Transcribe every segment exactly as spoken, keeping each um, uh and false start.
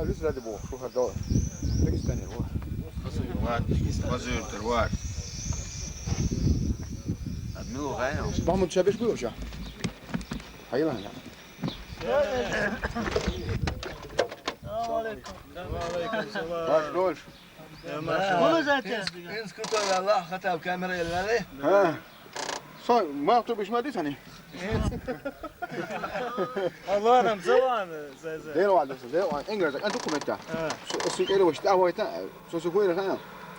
Здесь ради бога, что хотел. Дагестане, вот. Мазур, Тервар. Адмилу гайна. Махмуд, сейчас бежишь, будешь, а? Hayırlı ya. Ваш дольше. Bunu zaten. Инскутон Аллах хатаб камера еллали. Ha. Soy, ma tu bishma disani. Allah'ım zamanı. Değil o halde, değil o. İngilizce, en dokumenta. Su kere işte, ama ita, su su kuyra ha.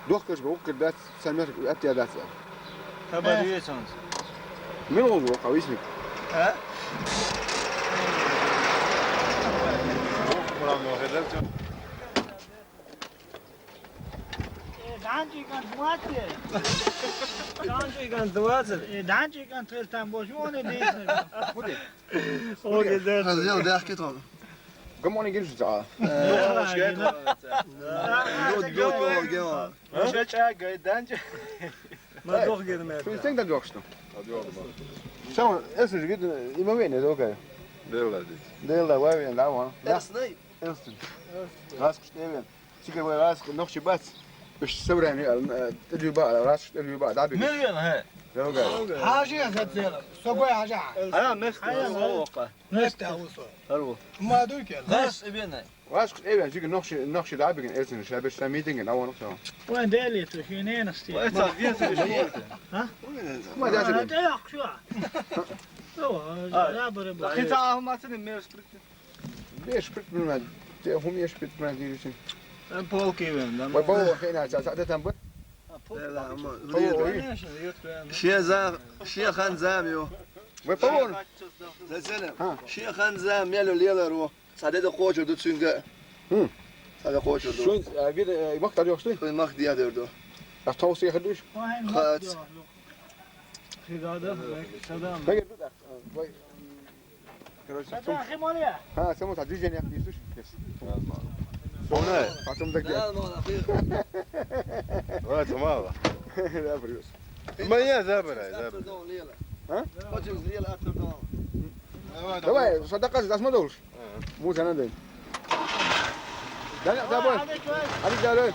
Doktor bu kırdat, sen mer at ya dat. Tabar üye sonuç. Min oldu o kavisnik. Ha? Danke, ganz muatje. Danke, ganz muatje. Danke, ganz Tristan Bosch, ohne dich. Gut. Okay, sehr schön. Hazır, der geht on. Come on, gel şu sağa. Yok, yok, yok. Danke. Ma doch girme. Sen sen de yoksun. Sen esin gidin, imam ne de okey. Değil de. Değil de var ya, da var. Esin. Esin. Rast işte ben. Sigir var, rast, noch çibat. Üç sevreni, tecrübe, rast tecrübe, da bir. Milyon he. Yok abi. Hacı ya zaten. Sokoy hacı. Ana mes. Neste avuso. Harbu. Ma dur ki. Rast ibine. Rast evet, çünkü noch şey, noch şey da bir gün esin, şey bir sen meeting, ama noch so. Bu en değerli tu, şey ne nasıl? Bu etan diye sen şey. Ha? Ma da. Yok şu. Yok, ya böyle bu. Kita ahmasını mevsprit. Beş pit bilmez. Te hum yeş pit bilmez diyorsun. Ben polki ben. Ve bu hena sa sa tam bu. Polki ama. Şey zam, şey han zam yo. Ve bu. Desene. Ha. Şey han zam ya lo lelo ro. Sade de koçu du çünkü. Hı. Sade koçu du. Şu bir mak da yoktu. Mak diye derdi. Ya tavsiye ediyor. Kaç. Hizada, sadam. Peki dur da. Vay. Короче, Sen de akım ol ya. Ha, sen o sadece ne yapıyorsun? Yes. Ona. Patım da gel. Tamam. Vay tamam. Ne yapıyorsun? Ama ya zabra, zabra. Ha? Koçuz liyel atırdım. Давай, sadaka siz asma da olur. Mu sana da. Hadi, hadi, hadi.